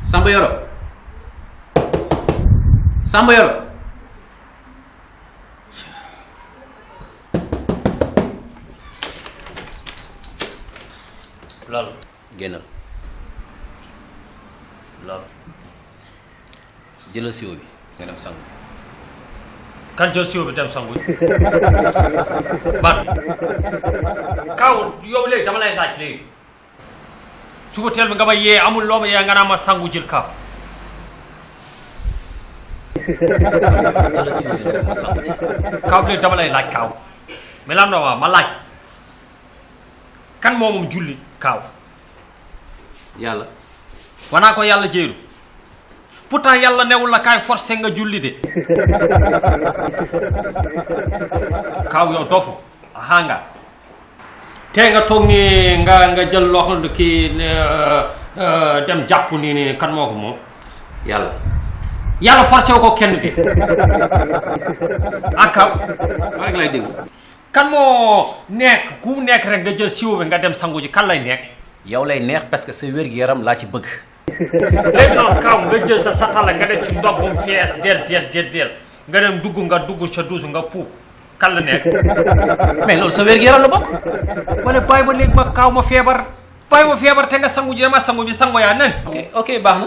Samba Yoro Samba Yoro loolu génnal loolu jëlal siwo bi nga dem sangu kan jël siwo bi dem sangu man kaw yow léegi dama lay laaj léegi suba teel bi nga ma yee amul loo ma yee nga naa ma sangu jël kaw jëlal siwo bi nga dem ma sangu ci kaw léegi dama lay laaj kaw mais lan la waa ma laaj kan moomum julli kaaw yàlla wanaa ko yàlla jéeru pourtant yàlla newul la kaay forcé nga julli de kaaw yow dofu aha nga tey nga toog ni nga jël loo xam ne kii dem jàpp ni kan moo ko moom yàlla forcé wu ko kenn de ak kaaw maa ngi lay dégg kan moo nekk ku nekk rek nga jël siwo bi nga dem sangu ji kan lay nekk yow lay neex parce que sa wér-gu-yaram laa ci bëgg léegi noonu kaw nga jël sa satala nga def ci ndox bu mu fees del nga dem nga dugg sa douche nga puub kan la nekk mais loolu sa wér-gu-yaram la bokk wala bàyyi ba léegi ma kaaw ma feebar te nga sangu ji dama sangu ji sango yaa nen ok baax na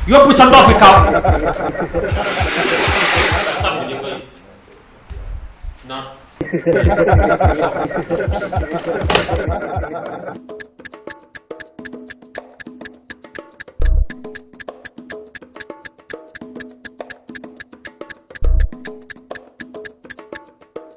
yóbbu sa ndox bi kaaw sangu ji ngay naan